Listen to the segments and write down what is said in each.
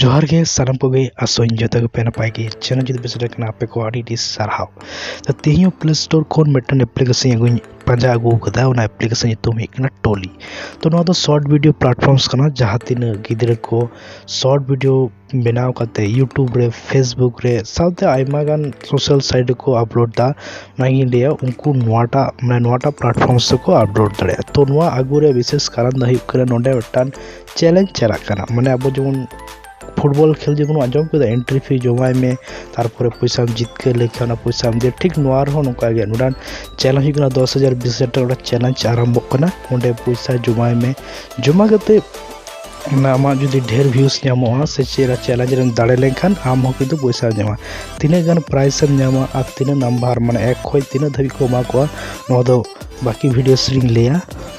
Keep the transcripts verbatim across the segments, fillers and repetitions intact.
ᱡᱚᱦᱟᱨ ᱜᱮ ᱥᱟᱱᱟᱢ ᱠᱚᱜᱮ, ᱟᱥᱚᱜ ᱟᱹᱧ ᱡᱚᱛᱚ ᱜᱮᱯᱮ ᱱᱟᱯᱟᱭ ᱜᱮ᱾ ᱪᱮᱱᱮᱞ ᱡᱩᱫᱤ ᱵᱮᱥ ᱞᱮᱠᱟᱱᱟ ᱟᱯᱮ ᱠᱚ ᱟᱹᱰᱤ ᱟᱹᱰᱤ ᱥᱟᱨᱦᱟᱣ᱾ ᱛᱚ ᱛᱮᱦᱮᱧ ᱦᱚᱸ ᱯᱞᱮ ᱥᱴᱳᱨ ᱠᱷᱚᱱ ᱢᱤᱫᱴᱟᱝ ᱮᱯᱞᱤᱠᱮᱥᱚᱱ ᱟᱹᱜᱩᱧ ᱯᱟᱸᱡᱟ ᱟᱹᱜᱩ ᱟᱠᱟᱫᱟ᱾ ᱚᱱᱟ ᱮᱯᱞᱤᱠᱮᱥᱚᱱ ᱧᱩᱛᱩᱢ ᱦᱩᱭᱩᱜ ᱠᱟᱱᱟ ᱴᱚᱞᱤ᱾ ᱛᱚ ᱱᱚᱣᱟ ᱫᱚ ᱥᱚᱨᱴ ᱵᱷᱤᱰᱤᱭᱳ ᱯᱞᱟᱴᱯᱷᱚᱨᱢᱥ ᱠᱟᱱᱟ, ᱡᱟᱦᱟᱸ ᱛᱤᱱᱟᱹᱜ ᱜᱤᱫᱽᱨᱟᱹ ᱠᱚ ᱥᱚᱨᱴ ᱵᱷᱤᱰᱤᱭᱳ ᱵᱮᱱᱟᱣ ᱠᱟᱛᱮ YouTube ᱨᱮ, Facebook ᱨᱮ, ᱥᱟᱶᱛᱮ ᱟᱭᱢᱟ ᱜᱟᱱ ᱥᱳᱥᱟᱞ ᱥᱟᱭᱤᱴ ᱨᱮᱠᱚ ᱟᱯᱞᱳᱰ ᱫᱟ᱾ ᱚᱱᱟᱜᱤᱧ ᱞᱟᱹᱭᱟ, ᱩᱱᱠᱩ ᱱᱚᱣᱟᱴᱟᱜ, ᱢᱟᱱᱮ ᱱᱚᱣᱟᱴᱟᱜ ᱯᱞᱟᱴᱯᱷᱚᱨᱢ ᱨᱮᱠᱚ ᱟᱯᱞᱳᱰ ᱫᱟᱲᱮᱭᱟᱜᱼᱟ᱾ ᱛᱚ ᱱᱚᱣᱟ ᱟᱹᱜᱩ ᱨᱮ ᱵᱤᱥᱮᱥ ᱠᱟᱨᱚᱱ ᱫᱚ ᱦᱩᱭᱩᱜ ᱠᱟᱱᱟ, ᱱᱚᱰᱮ ᱢᱤᱫᱴᱟᱝ ᱪᱮᱞᱮᱧᱡᱽ ᱪᱟᱞᱟᱜ ᱠᱟᱱᱟ᱾ ᱢᱟᱱᱮ ᱟᱵᱚ ᱡᱮᱢᱚᱱ ᱯᱷᱩᱴᱵᱚᱞ ᱠᱷᱮᱞ ᱡᱮᱢᱚᱱ ᱟᱸᱡᱚᱢ ᱠᱮᱫᱟ, ᱮᱱᱴᱨᱤ ᱯᱷᱤ ᱡᱚᱢᱟᱭ ᱢᱮ, ᱛᱟᱨᱯᱚᱨᱮ ᱯᱚᱭᱥᱟᱢ ᱡᱤᱛᱠᱟᱹᱨ ᱞᱮᱠᱷᱟᱱ ᱚᱱᱟ ᱯᱚᱭᱥᱟᱢ ᱤᱫᱤᱭᱟ᱾ ᱴᱷᱤᱠ ᱱᱚᱣᱟ ᱨᱮᱦᱚᱸ ᱱᱚᱝᱠᱟ ᱜᱮ, ᱱᱚᱰᱮ ᱪᱮᱞᱮᱧᱡᱽ ᱦᱩᱭᱩᱜ ᱠᱟᱱᱟ, ᱫᱚᱥ ᱦᱟᱡᱟᱨ, ᱵᱤᱥ ᱦᱟᱡᱟᱨ ᱴᱟᱠᱟ ᱚᱸᱰᱮ ᱪᱮᱞᱮᱧᱡᱽ ᱟᱨᱟᱢᱵᱷᱚᱜ ᱠᱟᱱᱟ᱾ ᱚᱸᱰᱮ ᱯᱚᱭᱥᱟ ᱡᱚᱢᱟᱭ ᱢᱮ, ᱡᱚᱢᱟ ᱠᱟᱛᱮ ᱚᱱᱟ ᱟᱢᱟᱜ ᱡᱩᱫᱤ ᱰᱷᱮᱨ ᱵᱷᱤᱭᱩᱥ ᱧᱟᱢᱚᱜᱼᱟ ᱥᱮ ᱪᱮᱫ, ᱚᱱᱟ ᱪᱮᱞᱮᱧᱡᱽ ᱨᱮᱢ ᱫᱟᱲᱮ ᱞᱮᱱᱠᱷᱟᱱ ᱟᱢ ᱦᱚᱸ ᱠᱤᱱᱛᱩ ᱯᱚᱭᱥᱟᱢ ᱧᱟᱢᱟ᱾ ᱛᱤᱱᱟᱹᱜ ᱜᱟᱱ ᱯᱨᱟᱭᱤᱡᱽ ᱮᱢ ᱧᱟᱢᱟ ᱟᱨ ᱛᱤᱱᱟᱹᱜ ᱱᱟᱢᱵᱟᱨ, ᱢᱟᱱᱮ ᱮᱠ ᱠᱷᱚᱱ ᱛᱤᱱᱟᱹᱜ ᱫᱷᱟᱹᱵᱤᱡ ᱠᱚ ᱮᱢᱟ ᱠᱚᱣᱟ, ᱱᱚᱣᱟ ᱫᱚ ᱵᱟᱹᱠᱤ ᱵᱷᱤᱰᱤᱭᱳ ᱨᱮᱧ ᱞᱟᱹᱭᱟ᱾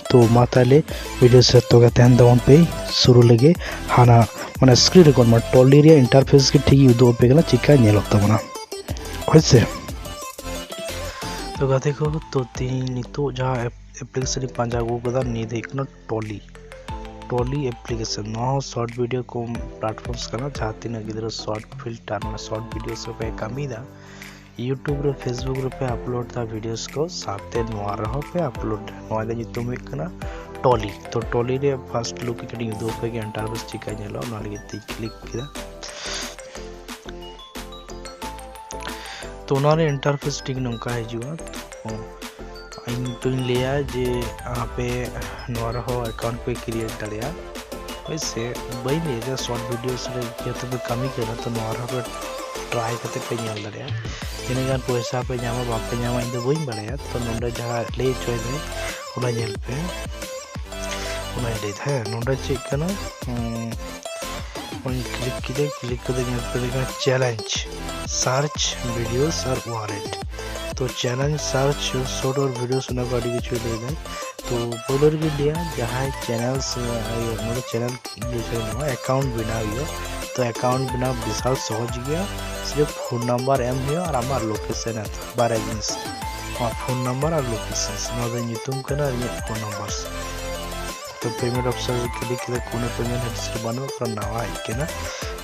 ᱛᱚ ᱢᱟ ᱛᱟᱦᱞᱮ ᱵᱷᱤᱰᱤᱭᱳ ᱥᱮᱫ ᱛᱚᱵᱮ ᱛᱟᱦᱮᱱ ᱛᱟᱵᱚᱱ ᱯᱮ᱾ ᱥᱩᱨᱩ ᱞᱮᱜᱮ ᱦᱟᱱᱟ, ᱢᱟᱱᱮ ᱥᱠᱨᱤᱱ ᱨᱮ ᱠᱚᱱ, ᱢᱟᱱᱮ ᱴᱚᱞᱤ ᱨᱮᱭᱟᱜ ᱤᱱᱴᱟᱨᱯᱷᱮᱥ ᱜᱮ ᱴᱷᱤᱠ ᱩᱫᱩᱜ ᱟᱯᱮ ᱠᱟᱱᱟ ᱪᱮᱠᱟ ᱧᱮᱞᱚᱜ ᱛᱟᱵᱚᱱᱟ, ᱦᱳᱭ ᱥᱮ᱾ ᱛᱚ ᱜᱟᱛᱮ ᱠᱚ, ᱛᱚ ᱛᱤᱦᱤᱧ ᱱᱤᱛᱚᱜ ᱡᱟᱦᱟᱸ ᱮᱯᱞᱤᱠᱮᱥᱚᱱ ᱤᱧ ᱯᱟᱸᱡᱟ ᱟᱹᱜᱩ ᱠᱟᱫᱟ, ᱱᱤᱭᱟᱹ ᱫᱚ ᱦᱩᱭᱩᱜ ᱠᱟᱱᱟ ᱴᱚᱞᱤ, ᱴᱚᱞᱤ ᱮᱯᱞᱤᱠᱮᱥᱚᱱ᱾ ᱱᱚᱣᱟ ᱦᱚᱸ ᱥᱚᱨᱴ ᱵᱷᱤᱰᱤᱭᱳ ᱠᱚ ᱯᱞᱟᱴᱯᱷᱚᱨᱢᱥ ᱠᱟᱱᱟ, ᱡᱟᱦᱟᱸ ᱛᱤᱱᱟᱹᱜ ᱜᱤᱫᱽᱨᱟᱹ ᱥᱚᱨᱴ ᱯᱷᱤᱞᱴᱟᱨ, ᱢᱟᱱᱮ ᱥᱚᱨᱴ ᱵᱷᱤᱰᱤᱭᱳ ᱥᱮᱫ ᱠᱚ ᱠᱟᱹᱢᱤᱭᱮᱫᱟ, YouTube ᱨᱮ, Facebook ᱨᱮᱯᱮ ᱟᱯᱞᱳᱰ ᱫᱟ ᱵᱷᱤᱰᱤᱭᱳᱥ ᱠᱚ, ᱥᱟᱶᱛᱮ ᱱᱚᱣᱟ ᱨᱮᱦᱚᱸ ᱯᱮ ᱟᱯᱞᱳᱰ ᱫᱟ᱾ ᱱᱚᱣᱟ ᱨᱮᱭᱟᱜ ᱧᱩᱛᱩᱢ ᱦᱩᱭᱩᱜ ᱠᱟᱱᱟ ᱴᱚᱞᱤ᱾ ᱛᱚ ᱴᱚᱞᱤ ᱨᱮ ᱯᱷᱟᱥᱴ ᱞᱩᱠ ᱠᱟᱹᱴᱤᱡ ᱤᱧ ᱩᱫᱩᱜ ᱟᱯᱮ ᱜᱮ, ᱤᱱᱴᱟᱨᱯᱷᱮᱥ ᱪᱮᱠᱟ ᱧᱮᱞᱚᱜᱼᱟ, ᱚᱱᱟ ᱞᱟᱹᱜᱤᱫ ᱛᱮᱧ ᱠᱞᱤᱠ ᱠᱮᱫᱟ᱾ ᱛᱚ ᱚᱱᱟ ᱨᱮ ᱤᱱᱴᱟᱨᱯᱷᱮᱥ ᱴᱷᱤᱠ ᱱᱚᱝᱠᱟ ᱦᱤᱡᱩᱜᱼᱟ᱾ ᱛᱚ ᱤᱧ ᱛᱚᱧ ᱞᱟᱹᱭᱟ ᱡᱮ ᱟᱯᱮ ᱱᱚᱣᱟ ᱨᱮᱦᱚᱸ ᱮᱠᱟᱣᱩᱱᱴ ᱯᱮ ᱠᱨᱤᱭᱮᱴ ᱫᱟᱲᱮᱭᱟᱜᱼᱟ᱾ ᱦᱳᱭ ᱥᱮ, ᱵᱟᱹᱧ ᱞᱟᱹᱭᱟ ᱡᱮ ᱥᱚᱨᱴ ᱵᱷᱤᱰᱤᱭᱳᱥ ᱨᱮ ᱡᱮᱦᱮᱛᱩ ᱯᱮ ᱠᱟᱹᱢᱤ ᱠᱟᱱᱟ, ᱛᱚ ᱱᱚᱣᱟ ᱨᱮᱦᱚᱸ ᱯᱮ ᱴᱨᱟᱭ ᱠᱟᱛᱮ ᱯᱮ ᱧᱮᱞ ᱫᱟᱲᱮᱭᱟᱜᱼᱟ᱾ ᱛᱤᱱᱟᱹᱜ ᱜᱟᱱ ᱯᱚᱭᱥᱟ ᱯᱮ ᱧᱟᱢᱟ ᱵᱟᱯᱮ ᱧᱟᱢᱟ, ᱤᱧ ᱫᱚ ᱵᱟᱹᱧ ᱵᱟᱲᱟᱭᱟ᱾ ᱛᱚ ᱱᱚᱰᱮ ᱡᱟᱦᱟᱸ ᱞᱟᱹᱭ ᱦᱚᱪᱚᱭ ᱫᱟᱭ, ᱚᱱᱟ ᱧᱮᱞ ᱯᱮ᱾ ᱚᱱᱟᱧ ᱞᱟᱹᱭ ᱫᱟ, ᱦᱮᱸ, ᱱᱚᱰᱮ ᱪᱮᱫ ᱠᱟᱱᱟ? ᱩᱸ, ᱚᱱᱟᱧ ᱠᱞᱤᱠ ᱠᱮᱫᱟ, ᱠᱞᱤᱠ ᱠᱟᱛᱮ ᱧᱮᱞ ᱯᱮ ᱞᱮᱠᱟ ᱪᱮᱞᱮᱧᱡᱽ, ᱥᱟᱨᱪ, ᱵᱷᱤᱰᱤᱭᱳᱥ ᱟᱨ ᱳᱣᱟᱨᱮᱰ᱾ ᱛᱚ ᱪᱮᱞᱮᱧᱡᱽ, ᱥᱟᱨᱪ, ᱥᱚᱨᱴ ᱟᱨ ᱵᱷᱤᱰᱤᱭᱳᱥ, ᱚᱱᱟ ᱠᱚ ᱟᱹᱰᱤ ᱠᱤᱪᱷᱩᱭ ᱞᱟᱹᱭ ᱫᱟᱭ᱾ ᱛᱚ ᱯᱳᱭᱞᱳ ᱨᱮᱜᱮ ᱞᱟᱹᱭᱟ, ᱡᱟᱦᱟᱸᱭ ᱪᱮᱱᱮᱞ ᱥᱮ, ᱤᱭᱟᱹ, ᱱᱚᱰᱮ ᱪᱮᱱᱮᱞ ᱤᱭᱟᱹ ᱥᱮ ᱱᱚᱣᱟ ᱮᱠᱟᱣᱩᱱᱴ ᱵᱮᱱᱟᱣ ᱦᱩᱭᱩᱜᱼᱟ᱾ ᱛᱚ ᱮᱠᱟᱣᱩᱱᱴ ᱵᱮᱱᱟᱣ ᱵᱤᱥᱟᱞ ᱥᱚᱦᱚᱡᱽ ᱜᱮᱭᱟ᱾ ᱥᱤᱨᱯ ᱯᱷᱳᱱ ᱱᱟᱢᱵᱟᱨ ᱮᱢ ᱦᱩᱭᱩᱜᱼᱟ ᱟᱨ ᱟᱢᱟᱜ ᱞᱳᱠᱮᱥᱚᱱ ᱮᱢ, ᱵᱟᱨᱭᱟ ᱡᱤᱱᱤᱥ, ᱟᱢᱟᱜ ᱯᱷᱳᱱ ᱱᱟᱢᱵᱟᱨ ᱟᱨ ᱞᱳᱠᱮᱥᱚᱱ᱾ ᱱᱚᱣᱟ ᱫᱚ ᱧᱩᱛᱩᱢ ᱠᱟᱱᱟ ᱤᱧᱟᱹᱜ ᱯᱷᱳᱱ ᱱᱟᱢᱵᱟᱨ᱾ ᱯᱮᱢᱮᱱᱴ ᱚᱯᱥᱚᱱ ᱨᱮ ᱠᱞᱤᱠ ᱠᱮᱫᱟ, ᱠᱳᱱᱳ ᱯᱮᱢᱮᱱᱴ ᱦᱤᱥᱴᱨᱤ ᱵᱟᱹᱱᱩᱜ, ᱠᱟᱨᱚᱱ ᱱᱟᱣᱟ ᱦᱮᱡ ᱠᱟᱱᱟ᱾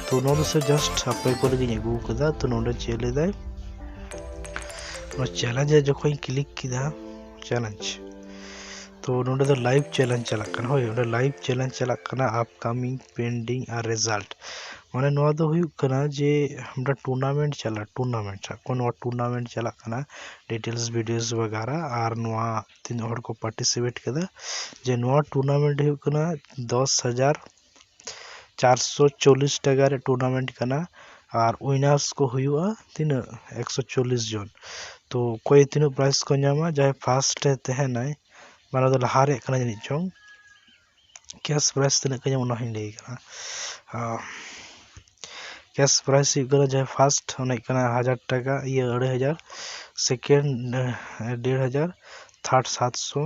ᱛᱚ ᱱᱚᱣᱟ ᱫᱚ ᱥᱮ ᱡᱟᱥᱴ ᱟᱯᱮ ᱠᱚ ᱞᱟᱹᱜᱤᱫ ᱤᱧ ᱟᱹᱜᱩ ᱠᱟᱫᱟ᱾ ᱛᱚ ᱱᱚᱰᱮ ᱪᱮᱫ ᱞᱟᱹᱭᱫᱟᱭ, ᱱᱚᱣᱟ ᱪᱮᱞᱮᱧᱡᱽ ᱨᱮ ᱡᱚᱠᱷᱚᱱ ᱤᱧ ᱠᱞᱤᱠ ᱠᱮᱫᱟ, ᱪᱮᱞᱮᱧᱡᱽ, ᱛᱚ ᱱᱚᱰᱮ ᱫᱚ ᱞᱟᱭᱤᱵᱷ ᱪᱮᱞᱮᱧᱡᱽ ᱪᱟᱞᱟᱜ ᱠᱟᱱᱟ᱾ ᱦᱳᱭ, ᱚᱸᱰᱮ ᱞᱟᱭᱤᱵᱷ ᱪᱮᱞᱮᱧᱡᱽ ᱪᱟᱞᱟᱜ ᱠᱟᱱᱟ, ᱟᱯᱠᱟᱢᱤᱝ, ᱯᱮᱱᱰᱤᱝ ᱟᱨ ᱨᱮᱡᱟᱞᱴ᱾ ᱢᱟᱱᱮ ᱱᱚᱣᱟ ᱫᱚ ᱦᱩᱭᱩᱜ ᱠᱟᱱᱟ ᱡᱮ ᱢᱤᱫᱴᱟᱝ ᱴᱩᱨᱱᱟᱢᱮᱱᱴ ᱪᱟᱞᱟᱜ, ᱴᱩᱨᱱᱟᱢᱮᱱᱴ ᱥᱟᱵ ᱠᱚ, ᱱᱚᱣᱟ ᱴᱩᱨᱱᱟᱢᱮᱱᱴ ᱪᱟᱞᱟᱜ ᱠᱟᱱᱟ, ᱰᱤᱴᱮᱞᱥ, ᱵᱷᱤᱰᱤᱭᱳᱥ ᱵᱟᱜᱟᱨᱟ, ᱟᱨ ᱱᱚᱣᱟ ᱛᱤᱱᱟᱹᱜ ᱦᱚᱲ ᱠᱚ ᱯᱟᱨᱴᱤᱥᱤᱯᱮᱴ ᱠᱮᱫᱟ, ᱡᱮ ᱱᱚᱣᱟ ᱴᱩᱨᱱᱟᱢᱮᱱᱴ ᱦᱩᱭᱩᱜ ᱠᱟᱱᱟ ᱫᱚᱥ ᱦᱟᱡᱟᱨ ᱪᱟᱨᱥᱚ ᱪᱚᱞᱞᱤᱥ ᱴᱟᱠᱟ ᱨᱮ ᱴᱩᱨᱱᱟᱢᱮᱱᱴ ᱠᱟᱱᱟ᱾ ᱟᱨ ᱩᱭᱱᱟᱨᱥ ᱠᱚ ᱦᱩᱭᱩᱜᱼᱟ ᱛᱤᱱᱟᱹᱜ? ᱮᱠᱥᱚ ᱪᱚᱞᱞᱤᱥ ᱡᱚᱱ᱾ ᱛᱚ ᱚᱠᱚᱭ ᱛᱤᱱᱟᱹᱜ ᱯᱨᱟᱭᱤᱡᱽ ᱠᱚ ᱧᱟᱢᱟ? ᱡᱟᱦᱟᱸᱭ ᱯᱷᱟᱥᱴ ᱮ ᱛᱟᱦᱮᱱᱟᱭ, ᱢᱟᱱᱮ ᱫᱚ ᱞᱟᱦᱟ ᱨᱮᱭᱟᱜ ᱠᱟᱱᱟ ᱡᱟᱹᱱᱤᱡ ᱪᱚᱝ, ᱠᱮᱥ ᱯᱨᱟᱭᱤᱡᱽ ᱛᱤᱱᱟᱹᱜ ᱠᱚ ᱧᱟᱢᱟ ᱚᱱᱟ ᱦᱚᱸᱧ ᱞᱟᱹᱭ ᱠᱟᱱᱟ᱾ ᱠᱮᱥ ᱯᱨᱟᱭᱤᱡᱽ ᱦᱩᱭᱩᱜ ᱠᱟᱱᱟ, ᱡᱟᱦᱟᱸᱭ ᱯᱷᱟᱥᱴ ᱚᱱᱟ ᱦᱩᱭᱩᱜ ᱠᱟᱱᱟ ᱦᱟᱡᱟᱨ ᱴᱟᱠᱟ, ᱤᱭᱟᱹ ᱟᱹᱲᱟᱹᱭ ᱦᱟᱡᱟᱨ, ᱥᱮᱠᱮᱱᱰ ᱰᱮᱲ ᱦᱟᱡᱟᱨ, ᱛᱷᱟᱨᱰ ᱥᱟᱛᱥᱚ᱾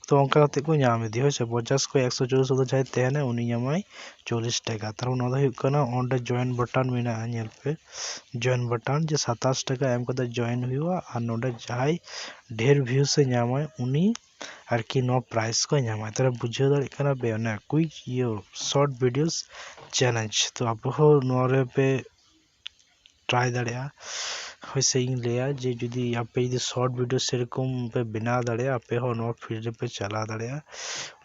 ᱛᱚ ᱚᱱᱠᱟ ᱠᱟᱛᱮ ᱠᱚ ᱧᱟᱢ ᱤᱫᱤ, ᱦᱳᱭ ᱥᱮ᱾ ᱯᱚᱧᱪᱟᱥ ᱠᱷᱚᱱ ᱮᱠᱥᱚ ᱪᱚᱞᱞᱤᱥ ᱫᱚ ᱡᱟᱦᱟᱸᱭ ᱛᱟᱦᱮᱱᱟᱭ, ᱩᱱᱤ ᱧᱟᱢᱟᱭ ᱪᱚᱞᱞᱤᱥ ᱴᱟᱠᱟ᱾ ᱛᱟᱨ ᱢᱟᱱᱮ ᱱᱚᱣᱟ ᱫᱚ ᱦᱩᱭᱩᱜ ᱠᱟᱱᱟ, ᱚᱸᱰᱮ ᱡᱚᱭᱮᱱ ᱵᱟᱴᱟᱱ ᱢᱮᱱᱟᱜᱼᱟ, ᱧᱮᱞ ᱯᱮ, ᱡᱚᱭᱮᱱ ᱵᱟᱴᱟᱱ, ᱡᱮ ᱥᱟᱛᱟᱥ ᱴᱟᱠᱟ ᱮᱢ ᱠᱟᱛᱮ ᱡᱚᱭᱮᱱ ᱦᱩᱭᱩᱜᱼᱟ᱾ ᱟᱨ ᱱᱚᱰᱮ ᱡᱟᱦᱟᱸᱭ ᱰᱷᱮᱨ ᱵᱷᱤᱭᱩᱥ ᱮ ᱧᱟᱢᱟᱭ, ᱩᱱᱤ ᱟᱨᱠᱤ ᱱᱚᱣᱟ ᱯᱨᱟᱭᱤᱡᱽ ᱠᱚ ᱧᱟᱢᱟ᱾ ᱛᱟᱦᱞᱮ ᱵᱩᱡᱷᱟᱹᱣ ᱫᱟᱲᱮᱭᱟᱜ ᱠᱟᱱᱟ ᱯᱮ, ᱚᱱᱟ ᱠᱩᱭᱤᱠ ᱤᱭᱟᱹ ᱥᱚᱨᱴ ᱵᱷᱤᱰᱤᱭᱳᱥ ᱪᱮᱞᱮᱧᱡᱽ᱾ ᱛᱚ ᱟᱯᱮ ᱦᱚᱸ ᱱᱚᱣᱟ ᱨᱮ ᱯᱮ ᱴᱨᱟᱭ ᱫᱟᱲᱮᱭᱟᱜᱼᱟ᱾ ᱦᱳᱭ ᱥᱮ, ᱤᱧ ᱞᱟᱹᱭᱟ ᱡᱮ ᱡᱩᱫᱤ ᱟᱯᱮ ᱡᱩᱫᱤ ᱥᱚᱨᱴ ᱵᱷᱤᱰᱤᱭᱳ ᱥᱮᱨᱚᱠᱚᱢ ᱯᱮ ᱵᱮᱱᱟᱣ ᱫᱟᱲᱮᱭᱟᱜᱼᱟ, ᱟᱯᱮ ᱦᱚᱸ ᱱᱚᱣᱟ ᱯᱷᱤᱞᱰ ᱨᱮᱯᱮ ᱪᱟᱞᱟᱣ ᱫᱟᱲᱮᱭᱟᱜᱼᱟ᱾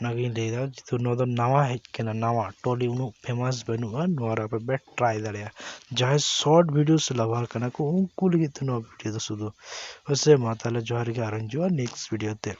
ᱚᱱᱟᱜᱤᱧ ᱞᱟᱹᱭᱫᱟ, ᱡᱮᱦᱮᱛᱩ ᱱᱚᱣᱟ ᱫᱚ ᱱᱟᱣᱟ ᱦᱮᱡ ᱠᱟᱱᱟ, ᱱᱟᱣᱟ, ᱴᱚᱞᱤ ᱩᱱᱟᱹᱜ ᱯᱷᱮᱢᱟᱥ ᱵᱟᱹᱱᱩᱜᱼᱟ, ᱱᱚᱣᱟ ᱨᱮ ᱟᱯᱮ ᱯᱮ ᱴᱨᱟᱭ ᱫᱟᱲᱮᱭᱟᱜᱼᱟ᱾ ᱡᱟᱦᱟᱸᱭ ᱥᱚᱨᱴ ᱵᱷᱤᱰᱤᱭᱳᱥ ᱞᱟᱵᱷᱟᱨ ᱠᱟᱱᱟ ᱠᱚ, ᱩᱱᱠᱩ ᱞᱟᱹᱜᱤᱫ ᱛᱮ ᱱᱚᱣᱟ ᱵᱷᱤᱰᱤᱭᱳ ᱫᱚ ᱥᱩᱫᱷᱩ᱾ ᱦᱳᱭ ᱥᱮ, ᱢᱟ ᱛᱟᱦᱞᱮ ᱡᱚᱦᱟᱨ ᱜᱮ, ᱟᱨᱚᱧ ᱦᱤᱡᱩᱜᱼᱟ ᱱᱮᱠᱥᱴ ᱵᱷᱤᱰᱤᱭᱳ ᱛᱮ᱾